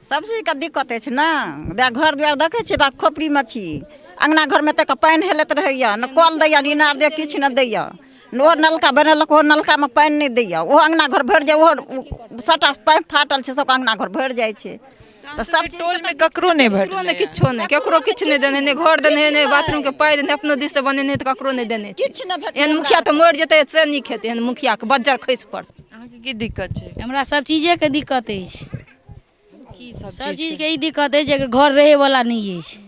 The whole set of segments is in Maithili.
सब चीजके दिक्कत अछि ने। वएह घर दुआरि देखै छियै, वएह खोपड़ीमे छी। अङ्गना घरमे एतेक पानि हेलैत रहैए ने, कल दैए ने इनार दैए, किछु नहि दैए। ओहो नलका बनेलक, ओहो नलकामे पानि नहि दैए। ओहो अङ्गना घर भरि जाइ, ओहो सभटा पाइप फाटल छै, सबके अङ्गना घर भरि जाइ छै। तऽ सब टोलमे ककरो नहि ककरो भेटलै? नहि, किछो नहि, ककरो किछु नहि देने, नहि घर देने, नहि बाथरूमके पाइ देने। अपनो दिससँ बनेने तऽ ककरो नहि देने छै। किछु नहि भेटलै। एहन मुखिया तऽ मरि जेतै से नीक हेतै, एहन मुखियाके बज्जर खसि पड़तै। अहाँके की दिक्कत छै? हमरा सब चीजेके दिक्कत अछि। की सब? सब चीजके ई दिक्कत अछि जे घर रहैवला नहि अछि।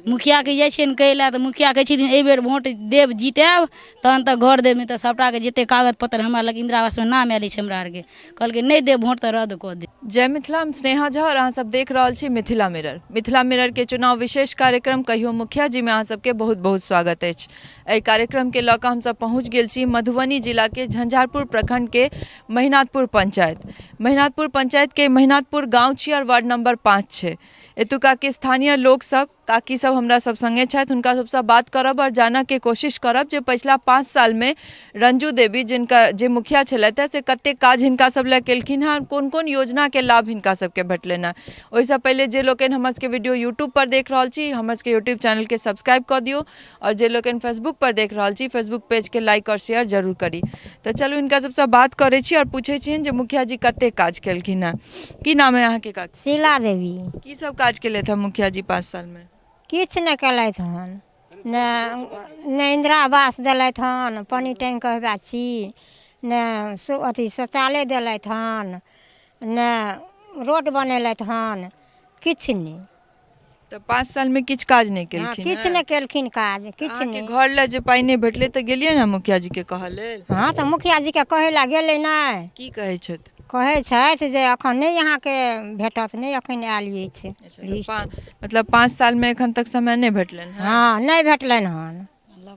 मुखियाके जाइ छियनि कहै लए तऽ मुखिया कहै छथिन एहि बेर वोट देब, जितायब तहन तऽ घर देब, नहि तऽ सभटाके जतेक कागज पत्तर हमरा लग इन्दिरा आवासमे नाम आयल अछि, हमरा आरके कहलकै नहि देब वोट तऽ रद्द कऽ देब। जय मिथिला, हम स्नेहा झा और अहाँ सब देख रहल छी मिथिला मिरर। मिथिला मिरर के चुनाव विशेष कार्यक्रम कहियो मुखिया जी में अहाँ सबके बहुत बहुत स्वागत अछि। एहि कार्यक्रम के लऽ कऽ हमसब पहुँच गेल छी मधुबनी जिला के झंझारपुर प्रखंड के महिनाथपुर पंचायत। महिनाथपुर पंचायत के महिनाथपुर गाँव छी और वार्ड नंबर 5 छै। एतुका के स्थानीय लोक सब, काकी सब हमरा सब संगे छथि, हुनका सबसँ बात करब और जानऽ के कोशिश करब जे पछिला 5 साल में रंजू देवी जिनका जे मुखिया छलथि हँ से कतेक काज हिनका सब लए केलखिन हँ, कोन कोन योजना के लाभ हिनका सबके भेटलनि हँ। ओहिसँ पहिले जे लोकनि हमर सबके वीडियो यूट्यूब पर देख रहल छी, हमर सबके यूट्यूब चैनल के सब्सक्राइब कऽ दियौ और जे लोकनि फेसबुक पर देख रहल छी, फेसबुक पेज के लाइक और शेयर जरूर करी। तऽ चलू हिनका सबसँ बात करै छी और पूछै छियनि जे मुखिया जी कतेक काज केलखिन हँ। की नाम है अहाँके काकी? शीला देवी। की सब काज केलथि हँ मुखिया जी 5 साल में? किछु नहि केलथि हन, ने ने इन्दिरा आवास देलथि हन, पानि टैंक हेबा छी, ने अथी शौचालय देलथि हन, ने रोड बनेलथि हन, किछु नहि। तऽ 5 साल में किछु काज नहि केलखिन? किछु नहि केलखिन काज, किछु अहाँके नहि। घर लए जे पाइ नहि भेटलै तऽ गेलियै ने मुखिया जी के कहऽ लेल? हँ, तऽ मुखिया जीके कहै लए गेलै नहि। की कहै छथि? कहै छथि जे एखन नहि अहाँके भेटत, नहि एखन आयल अछि। अच्छा, तऽ मतलब 5 साल में एखन तक समय नहि भेटलनि हँ? हँ, नहि भेटलनि हन।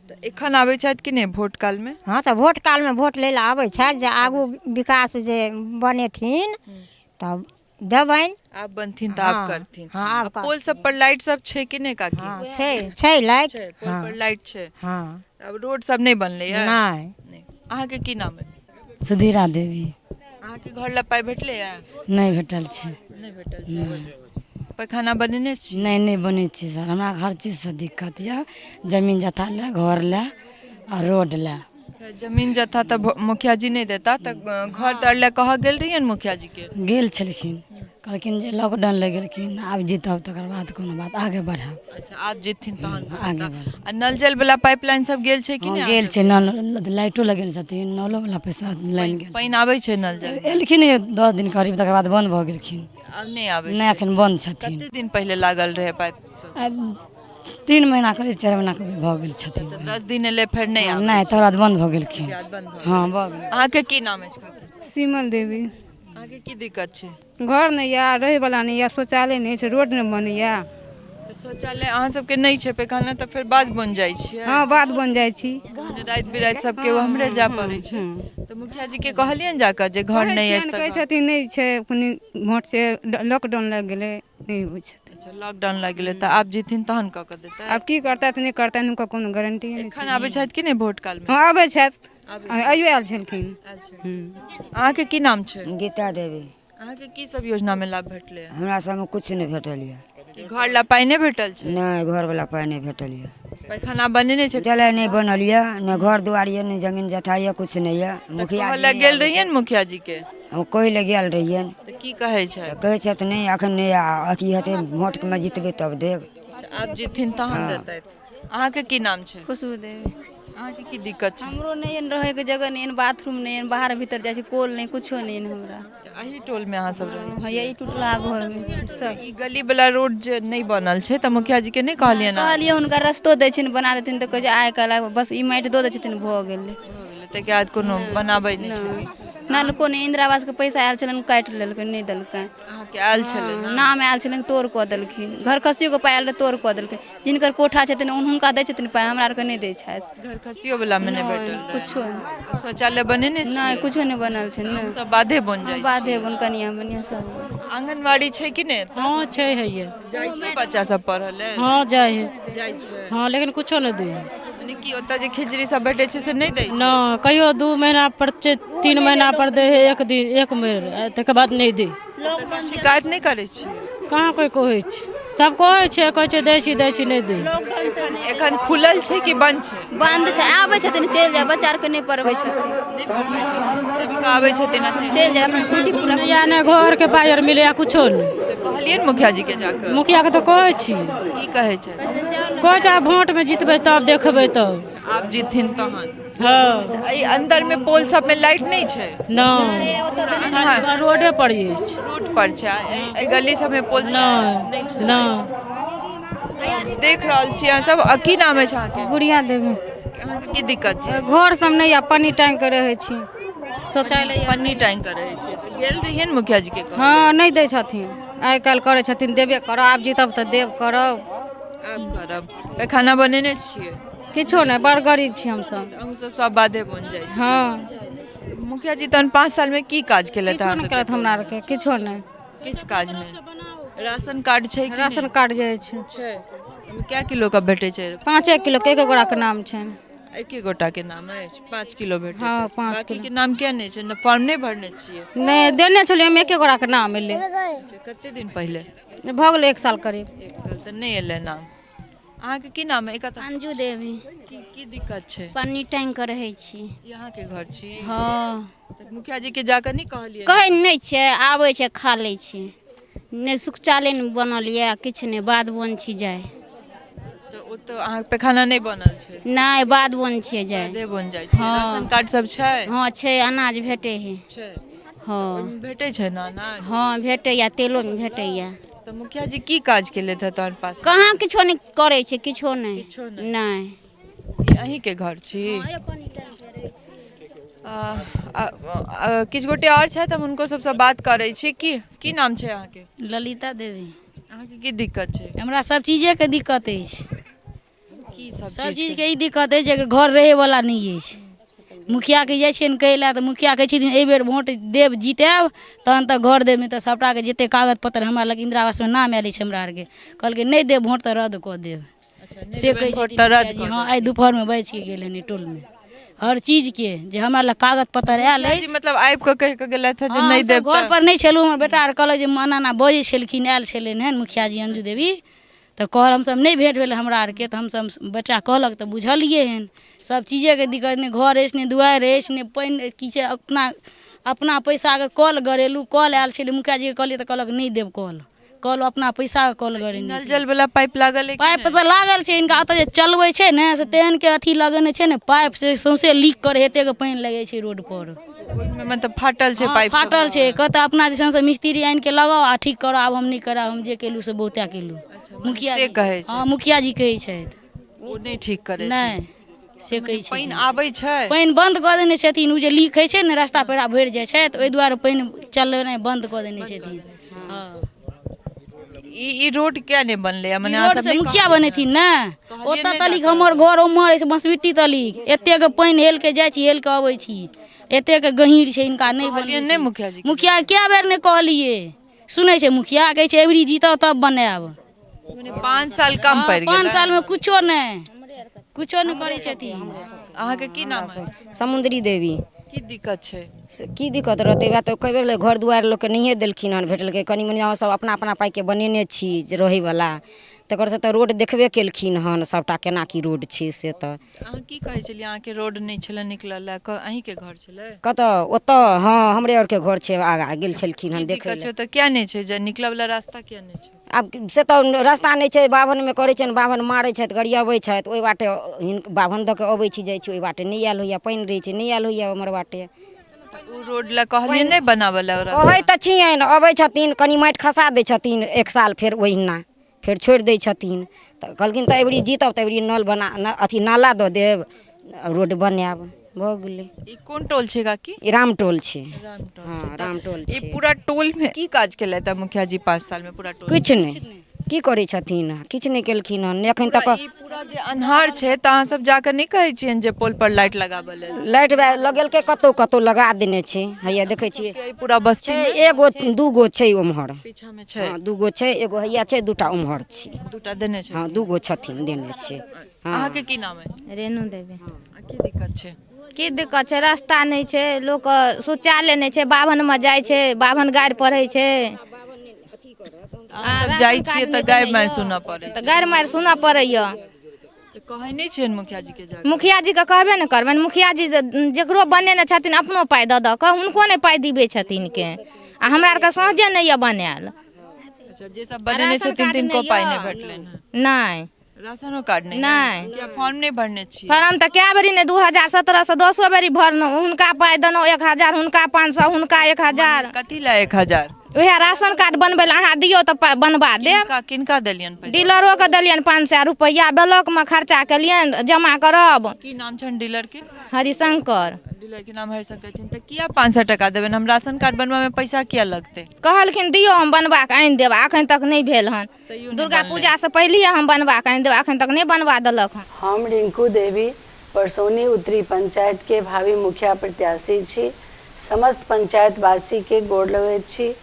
तऽ एखन आबै छथि कि नहि भोट काल में? हँ, तऽ भोट कालमे भोट लै लए आबै छथि जे आगू विकास जे बनेथिन तब देबनि। आब बनथिन तऽ आब करथिन? हँ, आब। आ पोल सब पर लाइट सब छै कि नहि काकी? हँ, छै, छै लाइट। छै पोल पर लाइट छै? हँ। आब रोड सब नहि बनलै ये? नहि। नहि। अहाँके की नाम है? सुधीरा देवी। अहाँके घर लए पाइ भेटलै ये? नहि भेटल छै। नहि भेटल छै। पैखाना बनेने छी? नहि, नहि बनै छै सर। हमरा हर चीजसँ दिक्कत यऽ, जमीन जथा लए, घर लए आ रोड लए। जमीन जथा तऽ मुखिया जी नहि देता, तऽ घर तर लए कहऽ गेल रहियै ने मुखिया जी के? गेल छलखिन, कहलखिन जे लॉकडाउन लागि गेलखिन, आब जीतब तकर बाद कोनो बात आगे बढ़ब। अच्छा, आब जीतथिन तहन आगे बढ़ब। आ नल जल वाला पाइपलाइन सब गेल छै कि हँ नहि? गेल छै नल, लाइटो लगेने छथिन, नलो वाला पैसा लाइन गेल। पानि आबै छै नल जल? एलखिन 10 दिन करीब, तकर बाद बन्द भऽ गेलखिन। आब नहि आबै नहि, एखन बन्द छथिन। कते दिन पहिले लागल रहै पाइप सब? आ 3 महीना करीब, 4 महीना करीब भऽ गेल छथिन। तऽ 10 दिन एलै, फेर नहि आबै? नहि, तकर बाद बन्द भऽ गेलखिन। बन्द भऽ हँ, भऽ गेल। अहाँके की नाम अछि काकी? सीमल देवी। अहाँके की दिक्कत छै? घर नहि यऽ, रहैवला नहि यऽ, शौचालय नहि छै, रोड नहि बनैया। तऽ शौचालय अहाँ सबके नहि छै, पैखाना तऽ फेर बाध बन जाइ छियै? हँ, बाध बन जाइ छी। मने राति बिराति सबके हमरे जाय पड़ै छै। तऽ मुखिया जी के कहलियनि जाकऽ जे घर कहै नहि अछि? छियनि, तऽ कहै छथिन नहि छै कोनो, वोट से लॉकडाउन लागि गेलै, नहि होइ छै। अच्छा, लॉकडाउन लागि गेलै, तऽ आब जीथिन तहन कऽ कऽ देतै? आब की करतथि नहि करतनि, हुनका कोनो गारंटी नहि एखन छै। आबै छथि कि नहि भोट काल मे? हँ, आबै छथि, आइयो आयल छलखिन। अहाँके की नाम छै? गीता देवी। अहाँके की सब योजना मे लाभ भेटलै? हमरा सबमे किछु नहि भेटल यऽ। कि घर ला पाइ नहि भेटल छै? नहि, घरवला पाइ नहि भेटल यऽ। पैखाना बनेने छै? शौचालय नहि बनल यऽ, नहि घर दुआर यऽ, नहि जमीन जथा यऽ, किछु नहि यऽ। मुखिया कहऽ जी लए नहि गेल आबै रहियै ने मुखिया जी के? छथि। हम कहै लए गेल रहियनि। तऽ की कहै छथि? तऽ कहै छथि नहि एखन नहि, अथी हेतै, भोटमे जितबै तब देब। अच्छा, आब जीतथिन तहन देतथि। अहाँके की नाम छै? खुशबू देवी। अहाँके की दिक्कत छै? हमरो नहि एहन रहैके जगह, नहि एहन बाथरूम, नहि एहन बाहर भीतर जाइ छी, कल नहि, कुछो नहि एहन हमरा। एही टोल मे अहाँ सब रहै छी? हँ, यही टूटला घरमे छी सब। ई गली वाला रोड जे नहि बनल छै तऽ मुखिया जी के नहि कहलियनि? कहलियै, हुनका रस्तो दै छियनि, बना देथिन तऽ कहै छै आइ काल्हि, बस ई माटि दऽ दै छथिन, भऽ गेलै। ताहिके बाद कोनो बनाबै नहि छथिन? नलको नहि। इन्दिरा आवासके पैसा आयल छलनि, काटि लेलकै, नहि देलकै। अहाँके आयल छलै? नाम आयल छलनि, तोड़ कऽ देलखिन। घर खसियोके पाइ आयल रहै, तोड़ कऽ देलखिन। जिनकर कोठा छथिन हुनका दै छथिन पाइ, हमरा आरके नहि दै छथि। घर खसियो वला मे नहि भेटल रहै? कुछो नहि। शौचालय बनेने छियै? नहि, कुछो नहि बनल छै। नहि, सब बाधे बन जाइ? बाधे बन, कनिया मनिया सब। आंगनबाड़ी छै कि नहि? हँ, छै, हैये। जाइ छै बच्चा सब पढ़ऽ लेल? हँ, जाइ है। जाइ छै? हँ, लेकिन कुछो नहि दै है। मने की ओतऽ जे खिचड़ी सब भेटै छै से नहि दै छै? नहि, कहियो 2 महीना पर, 3 महीना पर दै है, एक दिन एक बेर, ताहिके बाद नहि दै। शिकायत नहि करै छियै? कहाँ कोइ कहै छै, सब कहै छै, कहै छै दै छी दै छी, नहि दै। एखन खुलल छै कि बंद छै? बन्द छै। आबै छथिन चलि जाय, बच्चा आरके नहि पढ़बै छथिन। नहि पढ़बै छथिन, सेविका आबै छथिन आ चलि चलि जाय, अपन टूटी पूरा। या नहि घरके पाइ आर मिलैया कुछो नहि। तऽ कहलियै ने मुखिया जी के जाकऽ? मुखिया के तऽ कहै छियै। की कहै छै? कहै छै आब वोटमे जितबै तब देखबै तब। आब जीतथिन तहन? हँ। एहि अंदर में पोल सब में लाइट नहि छै? नहि, रोडे पर अछि। रोड पर छै। एहि गली सब में पोल नहि छै? नहि। देख रहल छी अहाँ सब। आ की नाम अछि अहाँके? गुड़िया देवी। अहाँके की दिक्कत छै? घर सब नहि यऽ, पन्नी टाँगि कऽ रहै छी, शौचालय। पन्नी टाँगि कऽ रहै छी। तऽ गेल रहियै ने मुखिया जी के कहै? हँ, नहि दै छथिन। आइ काल्हि करै छथिन, देबे करब, आब जीतब तऽ देब करब। आब करब। पैखाना बनेने छियै? किछो नहि, बड़ गरीब छी हमसब। अहूँ सब सब बाधे बन जाइ छी? हँ। मुखिया जी तहन 5 साल में की काज केलथि? किछो अहाँ नहि सबके? केलथि हमरा आरके, किछो नहि। किछु काज नहि। राशन कार्ड छै कि नहि? राशन कार्ड जे छै। छै। ओहिमे कए किलो के भेटै छै? 5 किलो के, एक गोटा के नाम छनि। एके गोटा के नाम अछि, 5 किलो भेटै? हँ, 5 बाकी किलो। के नाम किया नहि छै? फॉर्म नहि भरने छियै? नहि, देने छलियै, ओहिमे एके गोटा के नाम एलै। अच्छा, कते दिन पहिले? भऽ गेलै 1 साल करीब। 1 साल तऽ नहि एलै नाम। अहाँके की नाम है? अंजू देवी। की की दिक्कत छै? पन्नी टाँगि कऽ रहै छी। ई अहाँके घर छी? हँ। तऽ मुखिया जी के जाकऽ नहि कहलियै? कहै नहि छै, आबै छै खा लै छै। नहि शौचालय नहि बनल यऽ, किछु नहि, बाध बन छी जाय। तऽ ओतऽ अहाँके पैखाना नहि बनल छै? नहि, बाध बन छियै जाय। बाधे बन जाइ छै। हँ। राशन कार्ड सब छै? हँ छै, अनाज भेटै है। छै? हँ। ओहिमे भेटै छै ने अनाज? हँ भेटैया, तेलो मे भेटैया। तऽ मुखिया जी की काज केलथि हँ तहन पास? कहाँ किछो नहि करै छै, किछो नहि। किछो नहि? नहि। ई अहीँके घर छी? किछु गोटे आओर छथि, हम हुनको सबसँ बात करै छी। की की नाम छै अहाँके? ललिता देवी। अहाँके की दिक्कत छै? हमरा सब चीजेके दिक्कत अछि। की सब? सब चीजके ई दिक्कत अछि जे घर रहैवला नहि अछि। मुखियाके जाइ छियनि कहै लए तऽ मुखिया कहै छथिन एहि बेर वोट देब जितायब तहन तऽ घर देब, नहि तऽ सभटाके जतेक कागज पत्तर हमरा लग इन्दिरा आवासमे नाम आयल अछि हमरा आरके, कहलकै नहि देब वोट तऽ रद्द कऽ देब। से कहै वोट छथिन तऽ रद्द मुखिया जी। कऽ हँ, आइ दुपहरमे बाजि कऽ गेल हन एहि टोलमे हर चीजके जे हमरा लग कागज पत्तर आयल मुखिया जी अछि। मतलब आबि कऽ कहि कऽ गेलथि हँ जे हँ, नहि हमसब देब? घर पर नहि छलहुँ, हमर बेटा आर कहलक जे एना एना बजै छलखिन, आयल छलनि हन मुखिया जी अंजू देवी। तऽ कहल हमसब नहि भेँट भेल हमरा आरके, तऽ हमसब बेटा कहलक तऽ बुझलियै हन। सब चीजेके दिक्कत, नहि घर अछि, नहि दुआरि अछि, नहि पानि की छै। अपना अपना पैसाके कल गड़ेलहुँ, कल आयल छलै, मुखिया जीके कहलियै तऽ कहलक नहि देब कल। कल अपना पैसाके कल गड़ेने नल छी। जल वाला पाइप लागल अइ कि पाइप नहि? तऽ लागल छै। हिनका ओतऽ जे चलबै छै ने से तेहन के अथी लगेने छै ने पाइप, से सौंसे लीक करै एतेक पानि लगै छै रोड पर। ओहिमे मतलब फाटल छै हँ, पाइप सब? फाटल छै। कहतै अपना दिसन से मिस्त्री आनि के लगाउ आ ठीक करऽ, आब हम नहि करब, हम जे केलहुँ से बहुते केलहुँ। मुखिया से जी कहै छै? हँ, मुखिया जी कहै छथि। ओ नहि ठीक करै? नहि, से कहै छै। पानि आबै छै? पानि बन्द कऽ देने छथिन। ओ जे लीक होइ छै ने, रास्ता पेड़ा भरि जाइ छै, तऽ ओहि दुआरे पानि चलेनाइ बन्द कऽ देने छथिन। हँ। ई रोड किया नहि बनलै? मने अहाँ रोड सब से नहि मुखिया कहलियै? बनेथिन ने कहलियै ओतऽ नहि तलिक जाकऽ? हमर घर ओम्हर अछि, बँसबिट्टी तलिक एतेक पानि हेल के जाइ छी, हेल के अबै छी, एतेक गहींर छै। हिनका नहि कहलियै बनबै नहि छै। मुखिया जी के? मुखिया कए बेर नहि कहलियै, सुनै छै? मुखिया कहै छै अबरी जीतब तब बनायब। मने 5 साल कम हँ, पड़ि 5 गेलै। सालमे कुछो नहि, कुछो नहि करै छथिन। अहाँके की नाम है? समुद्री देवी। की दिक्कत छै? से की दिक्कत रहतै, वएह तऽ कहि बेर घर दुआरि लोकके नहिए देलखिन हन, भेटलकै कनि मनि। अहाँसभ अपना अपना पाइके बनेने छी जे रहैवला, तकर से तऽ रोड देखबे केलखिन हन सभटा केना की रोड छै से तऽ। अहाँ की कहै छलियै? अहाँके रोड नहि छलै निकलल लए, अहीँके घर छलै? कतऽ? ओतऽ? हँ, हमरे आरके घर छै आगाँ, गेल छलखिन की हन देखै दिक्कत लए। छै ओतऽ? किया नहि छै जे निकलऽ वला रास्ता किया नहि छै? आब से तऽ रास्ता नहि छै, बाभनमे करै छनि, बाभन मारै छथि, गरियबै छथि। ओहि बाटे बाभन दऽ कऽ अबै छी, जाइ छी, ओहि बाटे नहि आयल होइए, पानि रहै छै, नहि आयल होइए ओम्हर बाटे। ओ रोड लए कहलियै नहि बनाबऽ लए ओ रास्ता? कहै तऽ छियनि, अबै छथिन, कनि माटि खसा दै छथिन, 1 साल फेर ओहिना फेर छोड़ि दै छथिन। तऽ कहलखिन तऽ अइबेरी जीतब तऽ अइबेरी नल बना अथी नाला दऽ देब, रोड बनायब, भऽ गेलै। ई कोन टोल छै काकी? ई राम टोल छै। राम टोल। हँ, राम टोल ई छै। पूरा टोल में की काज केलथि मुखिया जी 5 साल में पूरा टोल? किछु नहि। की करै छथिन? किछु नहि केलखिन हन एखन तक। ई पूरा जे अन्हार छै तऽ अहाँ सब जाकऽ नहि कहै छियनि जे पोल पर लाइट लगाबऽ लेल? लाइट लगेलकै, कतौ कतौ लगा देने छै, हैया देखै छियै। ई पूरा बस्ती छै मे? एगो दूगो छै ओम्हर पीछा मे छै। हँ, दूगो छै, एगो हैया छै, दूटा ओम्हर छै। दूटा देने छै? हँ, दूगो छथिन, देने छै। हँ। अहाँके की नाम है? रेणु देवी। की दिक्कत छै? की दिक्कत छै रास्ता नहि छै लोक शौचालय नहि छै बाभनमे जाइ छै बाभन गारि पढ़ै छै। अहाँ सब जाइ छियै तऽ गारि मारि सुनऽ पड़ै? तऽ गारि मारि सुनऽ पड़ैया। तऽ कहै नहि छियनि मुखिया जी के जाके? मुखिया जीके कहबे ने करबनि। मुखिया जी जकरो बनेने छथिन अपनो पाइ दऽ दऽ कऽ, हुनको नहि पाइ दिबै छथिन के, आ हमरा आरके सहजे नहि यऽ बनायल। अच्छा, जे सब बनेने छथिन तिनको पाइ नहि भेटलनि? नहि। राशनो कार्ड नहि? नहि। किया फॉर्म नहि भरने छी? फॉर्म तऽ कए बेरी नहि, 2017 से 10 बेरी भरलहुँ। हुनका पाइ देलहुँ 1000, हुनका 500, हुनका 1000। कथी लए 1000? उएह राशन कार्ड बनबै लए, अहाँ दियौ तऽ बनबा देब। किनका देलियनि पैसा? डीलरोके देलियनि 500 रुपैआ, ब्लॉकमे खर्चा केलियनि जमा करब। की नाम छनि डीलर के? हरिशंकर। डीलर के नाम हरिशंकर छनि, तऽ किया 500 टका देबनि? हम राशन कार्ड बनबऽमे पैसा किया लगतै? कहलखिन दियौ हम बनबा कऽ आनि देब, एखन तक नहि भेल हन। दुर्गा पूजासँ पहिलिए हम बनबा कऽ आनि देब, एखन तक नहि बनबा देलक हन। हम रिंकू देवी, परसौनी उत्तरी पंचायत के भावी मुखिया प्रत्याशी छी। समस्त पंचायतवासी के गोर लगैत छी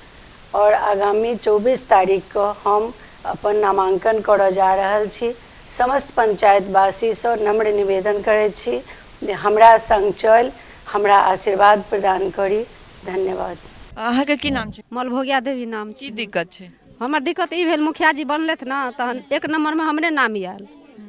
और आगामी 24 तारीख के हम अपन नामांकन करऽ जा रहल छी। समस्त पंचायतवासी सँ नम्र निवेदन करैत छी जे हमरा संग चलि हमरा आशीर्वाद प्रदान करी। धन्यवाद। अहाँके की नाम छै? मलभोगिया देवी नाम छै। की दिक्कत छै? हमर दिक्कत ई भेल, मुखिया जी बनलथि ने तहन 1 नम्बरमे हमरे नाम आयल,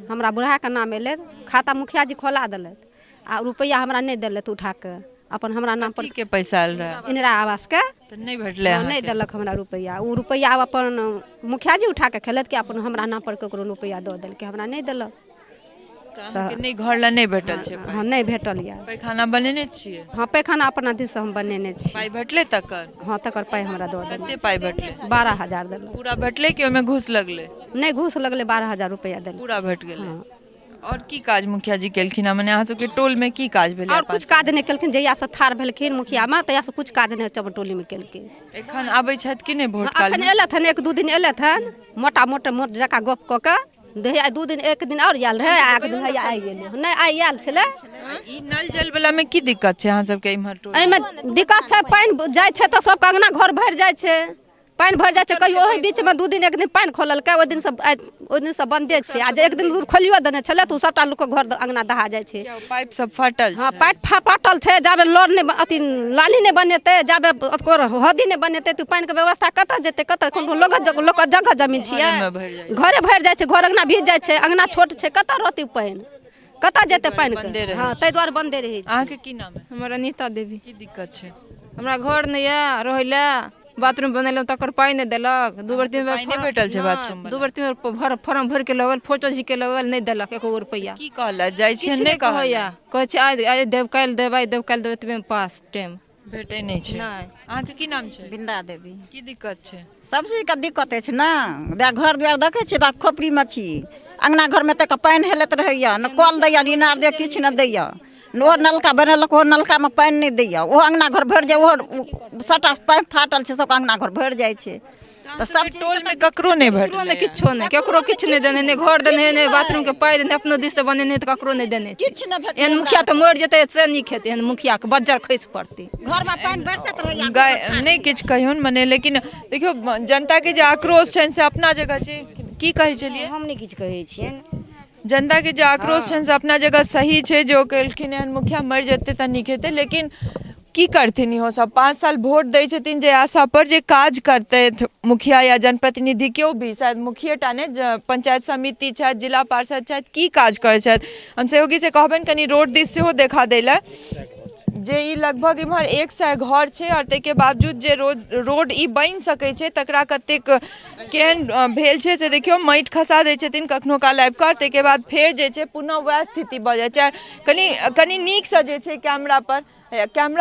हमरा बुढ़ाके नाम एलै। खाता मुखिया जी खोला देलथि आ रुपैआ हमरा नहि देलथि उठा कऽ अपन हमरा नाम पर। के पैसा आयल रहै? इंदिरा आवासके। तऽ नहि भेटलै? हँ, नहि देलक हमरा रुपैआ। ओ रुपैआ आब अपन मुखिया जी उठा कऽ खेलथि कि अपन हमरा नाम पर ककरो रुपैआ दऽ देलकै, हमरा नहि देलक। तऽ अहाँके नहि घर लए नहि भेटल छै? हँ, नहि भेटल यऽ। पैखाना बनेने छियै? हँ, पैखाना अपना दिससँ हम बनेने छी। पाइ भेटलै तकर? हँ, तकर पाइ हमरा दऽ देलक। कते पाइ भेटलै? 12,000 देलक। पूरा भेटलै कि ओहिमे घूस लगलै? नहि, घूस लगलै, 12,000 रुपैआ देलक। पूरा भेट गेलै? आओर की काज मुखिया जी केलखिन हँ? मने अहाँ सबके टोलमे की काज भेलै? आओर कुछ काज नहि केलखिन। जहियासँ ठाढ़ भेलखिन मुखियामे तहियासँ कुछ काज नहि चमटोलीमे केलखिन। एखन आबै छथि कि नहि भोट काल? एखन एलथि हन, 1-2 दिन एलथि हन, मोटा मोटा मोट जकाँ गप कऽ कऽ दहिया 2 दिन, 1 दिन आओर आयल रहै आ 1 दिन हैया आइ गेलै, नहि आइ आयल छलै। ई नल जल वला मे की दिक्कत छै अहाँ सबके इम्हर टोल? एहिमे दिक्कत छै, पानि जाइ छै तऽ सबके अङ्गना घर भरि जाइ छै, पानि भरि जाइ छै। कहियो ओहि बीचमे 2 दिन 1 दिन पानि खोललकै, ओहि दिनसँ ओहि दिनसँ बन्दे छै। आ जे 1 दिन दूर खोलियो देने छलै तऽ ओ सभटा लोकके घर अङ्गना दहा जाइ छै। पाइप सब फाटल? हँ, पाइप फाटल छै। जाबे लर नहि अथी नाली नहि बनेतै, जाबे ओकर हौदी नहि बनेतै तऽ पानिके व्यवस्था कतऽ जेतै? कतऽ कोनो लोक लोकक जगह जमीन छियै? घरे भरि जाइ छै, घर अङ्गना भीज जाइ छै, अङ्गना छोट छै, कतऽ रहतै ओ पानि, कतऽ जेतै पानि? हँ, ताहि दुआरे बन्दे रहै छै। अहाँके की नाम है? हमर अनीता देवी। की दिक्कत छै? हमरा घर नहि यऽ रहै लए, बाथरूम बनेलहुँ तकर पाइ नहि देलक। 2 बेर 3 बेर पाइ नहि भेटल छै? बाथरूम 2 बेर 3 बेर फॉर्म भरि के लगल, फोटो झीके लगल, नहि देलक एको गो रुपैआ। की कहलथि? जाइ छियै नहि कहैया, कहै छै आइ आइ देब, काल्हि देब, आइ देब, काल्हि देब, एतबेमे पास टाइम भेटै नहि छै। नहि। अहाँके की नाम छै? बिन्दा देवी। की दिक्कत छै? सब चीजके दिक्कत अछि ने। वएह घर दुआरि देखै छियै, बाप खोपड़ीमे छी, अङ्गना घरमे एतेक पानि हेलैत रहैया, ने कल दैया, ने इनार दैया, किछु नहि दैया। ओहो नलका बनेलक, ओहो नलकामे पानि नहि दैया, ओहो अङ्गना घर भरि जाइ, ओहो सभटा पाइप फाटल छै, सबके अङ्गना घर भरि जाइ छै। तऽ सब टोलमे ककरो नहि भेटलै? नहि, किछो नहि, ककरो किछु नहि देने, नहि घर देने, नहि बाथरूमके पाइ देने, अपनो दिससँ बनेने तऽ ककरो नहि देने। किछु नहि भेटलै। एहन मुखिया तऽ मरि जेतै से नीक हेतै, एहन मुखियाके बज्जर खसि पड़तै। घरमे पानि बरसैत रहैया। गाय नहि किछु कहियौन मने, लेकिन देखियौ जनताके जे आक्रोश छनि से अपना जगह छै। की कहै छलियै? हम नहि किछु कहै छियनि। जनताके जे आक्रोश छनि से अपना जगह सही छै, जे ओ केलखिन एहन मुखिया मरि जेतै तऽ नीक हेतै, लेकिन की करथिन इहो सब 5 साल वोट दै छथिन जे आशा पर जे काज करतथि मुखिया या जनप्रतिनिधि केओ भी, शायद मुखिये टा नहि, पंचायत समिति छथि, जिला पार्षद छथि, की काज करै छथि? हम सहयोगी से कहबनि कनि रोड दिस सेहो देखा दै लए जे ई लगभग इम्हर 100 घर छै आओर ताहिके बावजूद जे रोड ई बनि सकै छै तकरा कतेक केहन भेल छै से देखियौ। माटि खसा दै छथिन कखनो काल आबि कऽ, ताहिके बाद फेर जे छै पुनः वएह स्थिति भऽ जाइ छै। कनि कनि नीकसँ जे छै कैमरा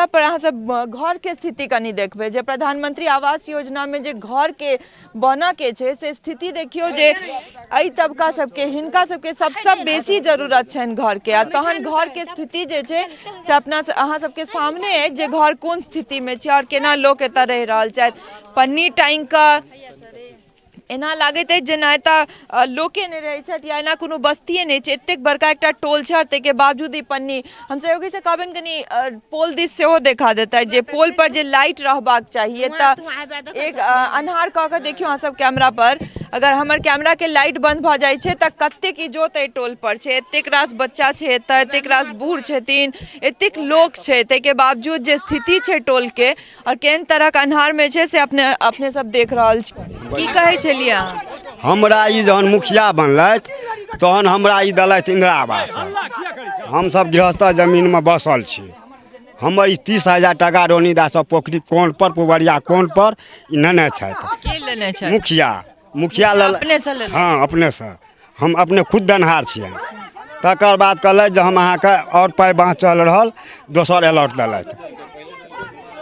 पर अहाँ सब घरके स्थिति कनि देखबै जे प्रधानमंत्री आवास योजनामे जे घरके बनऽके छै से स्थिति देखियौ, जे एहि तबका सबके हिनका सबके सबसँ बेसी जरूरत छनि घरके, आ तहन घरके स्थिति जे छै से अपना अहाँ सबके सामने अछि जे घर कोन स्थितिमे छै आओर केना लोक एतऽ रहि रहल छथि। पन्नी टाँगि कऽ एना लागैत अछि जेना एतऽ लोके नहि रहै छथि या एना कोनो बस्तिए नहि छै। एतेक बड़का एकटा टोल छै आओर ताहिके बावजूद ई पन्नी। हम सहयोगीसँ कहबनि कनि पोल दिस सेहो देखा देतथि जे पोल पर जे लाइट रहबाक चाही। एतऽ एक अन्हार कऽ कऽ देखियौ अहाँ सब कैमरा पर, अगर हमर कैमराके लाइट बन्द भऽ जाइ छै तऽ कतेक इजोत एहि टोल पर छै। एतेक रास बच्चा छै एतऽ, एतेक रास बूढ़ छथिन, एतेक लोक छै, ताहिके बावजूद जे स्थिति छै टोलके आओर केहन तरहक अन्हारमे छै से अपने अपने सब देख रहल छी। की कहै छलियै अहाँ? हमरा ई जहन मुखिया बनलथि तहन हमरा ई देलथि इन्दिरा आवास। हमसब गृहस्थ जमीनमे बसल छी। हमर ई 30,000 टाका रोनी दास पोखरी कोन पर पुबरिया कोन पर ई नेने छथि। के लेने छथि? मुखिया। मुखिया लेल अपनेसँ लेलथि? हँ, अपनेसँ। हम अपने खुद देनहार छियनि। तकर बाद कहलथि जे हम अहाँके आओर पाइ बाँचल रहल, दोसर अलॉट देलथि।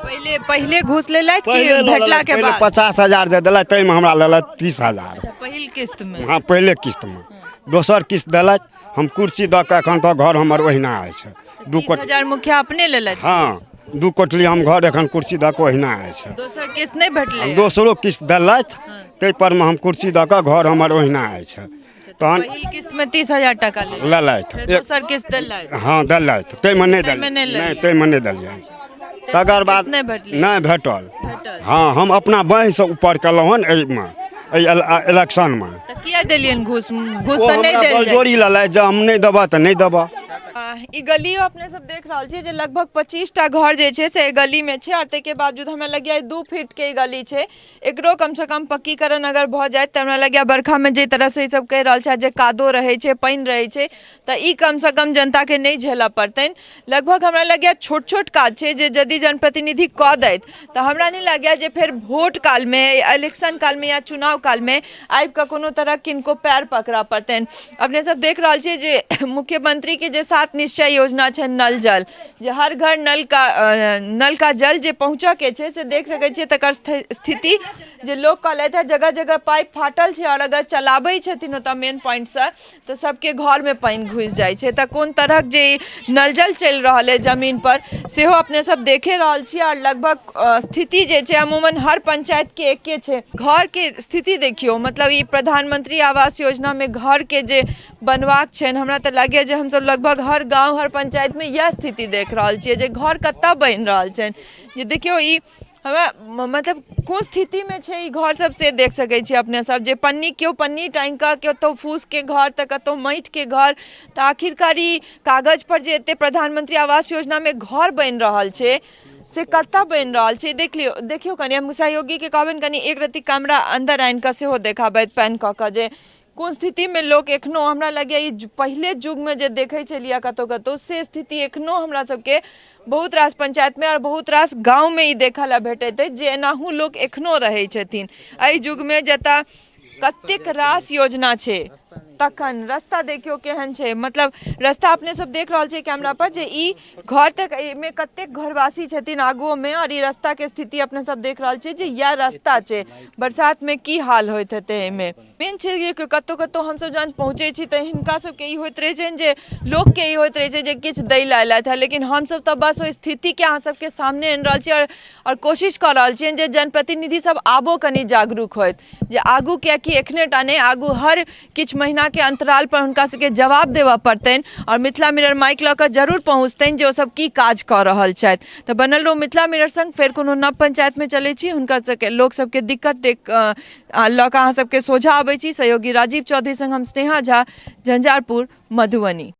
पहिले पहिले घूस लेलथि कि पहिले लऽ भेटला लेलथि, के पहिले बाद? 50,000 जे देलथि ताहिमे हमरा लेलथि 30,000। अच्छा, पहिल किस्तमे? हँ, पहिले किस्तमे। दोसर किस्त देलथि, हम कुर्सी दऽ कऽ एखन तक घर हमर ओहिना अछि। दू 30 हजार मुखिया अपने लेलथि? हँ, 2 कोठली हम घर एखन कुर्सी दऽ कऽ ओहिना अछि। दोसर किस्त नहि भेटलै? दोसरो किस्त देलथि, ताहि पर मे हम कुर्सी दऽ कऽ घर हमर ओहिना अछि। तहन पहिल किस्त मे 30,000 टाका लेलथि। लेलथि। फेर दोसर किस्त देलथि? हँ, देलथि, ताहिमे नहि ताहिमे देलियै। नहि नहि, ताहिमे नहि देलियै। तकर बाद नहि भेटलै? नहि भेटल। हँ, हम अपना बाँहिसँ ऊपर केलहुँ हन एहिमे, एहि इलेक्शनमे। तऽ किया देलियनि घूस? घूस ओ तऽ नहि हमरा देल जाइ। बलजोरी लेलथि जे हम नहि देबऽ तऽ नहि देबऽ। ई गलियो अपने सब देख रहल छियै जे लगभग 25 टा घर जे छै से एहि गलीमे छै आओर ताहिके बावजूद हमरा लगैए 2 फीटके ई गली छै। एकरो कमसँ कम पक्कीकरण अगर भऽ जाइत तऽ हमरा लगैए बरखामे जाहि तरहसँ ई सब कहि रहल छथि जे कादो रहै छै, पानि रहै छै, तऽ ई कमसँ कम जनताके नहि झेलऽ पड़तनि। लगभग हमरा लगैए छोट छोट काज छै जे यदि जनप्रतिनिधि कऽ दैत तऽ हमरा नहि लगैए जे फेर वोट कालमे, इलेक्शन कालमे या चुनाव कालमे आबिकऽ कोनो तरहक किनको पयर पकड़ऽ पड़तनि। अपने सब देख रहल छियै जे मुख्यमंत्रीके जे 7 निश्चय योजना छनि, नल जल, जे हर घर नल का नल का जल जे पहुँचऽके छै से देख सकै छियै तकर स्थिति जे लोक कहलथि हँ जगह जगह पाइप फाटल छै आओर अगर चलाबै छथिन ओतऽ मेन पॉइंटसँ तऽ सबके घरमे पानि घुसि जाइ छै। तऽ कोन तरहक जे नल जल चलि रहल अइ जमीनपर सेहो अपने सब देखे रहल छी आओर लगभग स्थिति जे छै अमूमन हर पंचायतके एके छै। घरके स्थिति देखियौ, मतलब ई प्रधानमंत्री आवास योजनामे घरके जे बनबाक छनि, हमरा तऽ लागैए जे हमसब लगभग हर गाँव हर पंचायतमे इएह स्थिति देख रहल छियै जे घर कतऽ बनि रहल छनि। जे देखियौ ई हमरा मतलब कोन स्थितिमे छै ई घर सब से देख सकै छियै अपने सब जे पन्नी केओ पन्नी टाँगि कऽ, कतहु फूसके घर तऽ कतहु माटिके घर। तऽ आखिरकार ई कागजपर जे एते प्रधानमंत्री आवास योजनामे घर बनि रहल छै से कतऽ बनि रहल छै देख लियौ। देखियौ कनि हम सहयोगीके कहबनि कनि एक रत्ती कैमरा अन्दर आनि कऽ सेहो देखाबथि पैन कऽ कऽ जे कोन स्थितिमे लोक एखनो। हमरा लगैए ई पहिले युगमे जे देखै छलियै कतहु कतहु से स्थिति एखनो हमरा सबके बहुत रास पंचायतमे आओर बहुत रास गाँवमे ई देखऽ लए भेटैत अछि जे एनाहु लोक एखनो रहै छथिन एहि युगमे जतऽ कतेक रास योजना छै। तखन रस्ता देखियौ केहन छै, मतलब रस्ता अपने सब देख रहल छियै कैमरा पर जे ई घर तक एहिमे कतेक घरवासी छथिन आगुओमे आओर ई रस्ताके स्थिति अपने सब देख रहल छियै जे इएह रस्ता छै। बरसातमे की हाल होइत हेतै एहिमे। मेन छै जे कतहु कतहु हमसब जहन पहुँचै छी तऽ हिनका सबके ई होइत रहै छनि जे लोकके ई होइत रहै छै जे किछु दै लए अयलथि हँ, लेकिन हमसब तऽ बस ओहि स्थितिके अहाँ सबके सामने आनि रहल छी आओर कोशिश कऽ रहल छियनि जे जनप्रतिनिधि सब आबो कनि जागरूक होथि जे आगू, किएकि एखने टा नहि, आगू हर किछु महीनाके अन्तरालपर हुनका सबके जवाब देबऽ पड़तनि आओर मिथिला मिरर माइक लऽ कऽ जरूर पहुँचतनि जे ओ सब की काज कऽ रहल छथि। तऽ बनल रहू मिथिला मिरर सङ्ग। फेर कोनो नव पंचायतमे चलै छी, हुनकर सबके लोक सबके दिक्कत देख लऽ कऽ अहाँ सबके सोझा अबै छी। सहयोगी राजीव चौधरी सङ्ग हम स्नेहा झा, झंझारपुर, मधुबनी।